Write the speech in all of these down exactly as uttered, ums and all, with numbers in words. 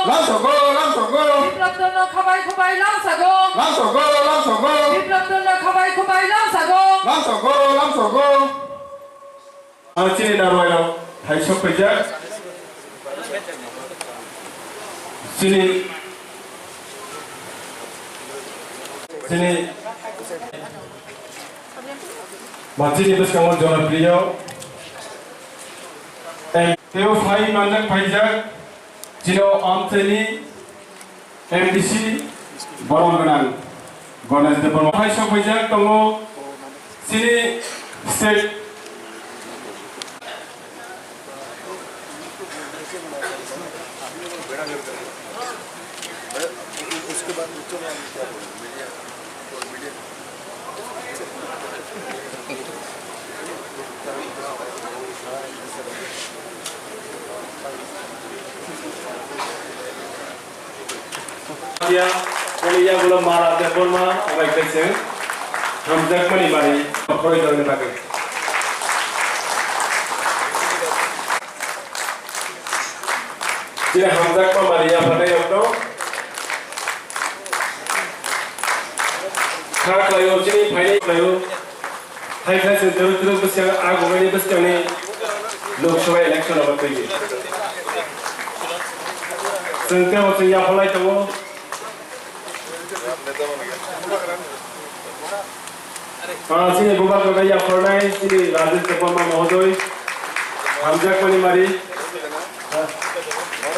Lamsogo, lamsogo. Biplop Dolo khabai khubai lamsogo. Lamsogo, lamsogo. Biplop Dolo khabai khubai lamsogo. Lamsogo, lamsogo. Ang chini narwai rok thaisok paijak. Chini, chini, ma chini bwskango jonopriyo. Tei teo phai manjak phaijak. Chini o amchaini M D C borom gwnang Ganesh Debbarma. Hai sokphaijak tongo chini state. Ya, kami ya gula mara te porma, obai kese, hamjak mani bari, khoroi jorni bagwi. Chini hamjakma mani yapharnai rokno kha khlaio, chini phainai khlaio. Hai khlai chwng twrwk twrwk bwskang, a gumani bwskangni Lok Sabha election abo twiwi. Chwng teibo chwng yapharlai tongo. Ah, chini bubagrano yapharnai chini Rajesh Debbarma mohodoy, hamjakmani mari.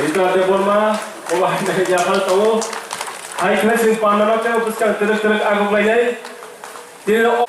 Rita Debbarma, bubagrano yaphar tongo. Hai khlai chwng pandano tei bwskang twrwk twrwk aguklainai. Tei o-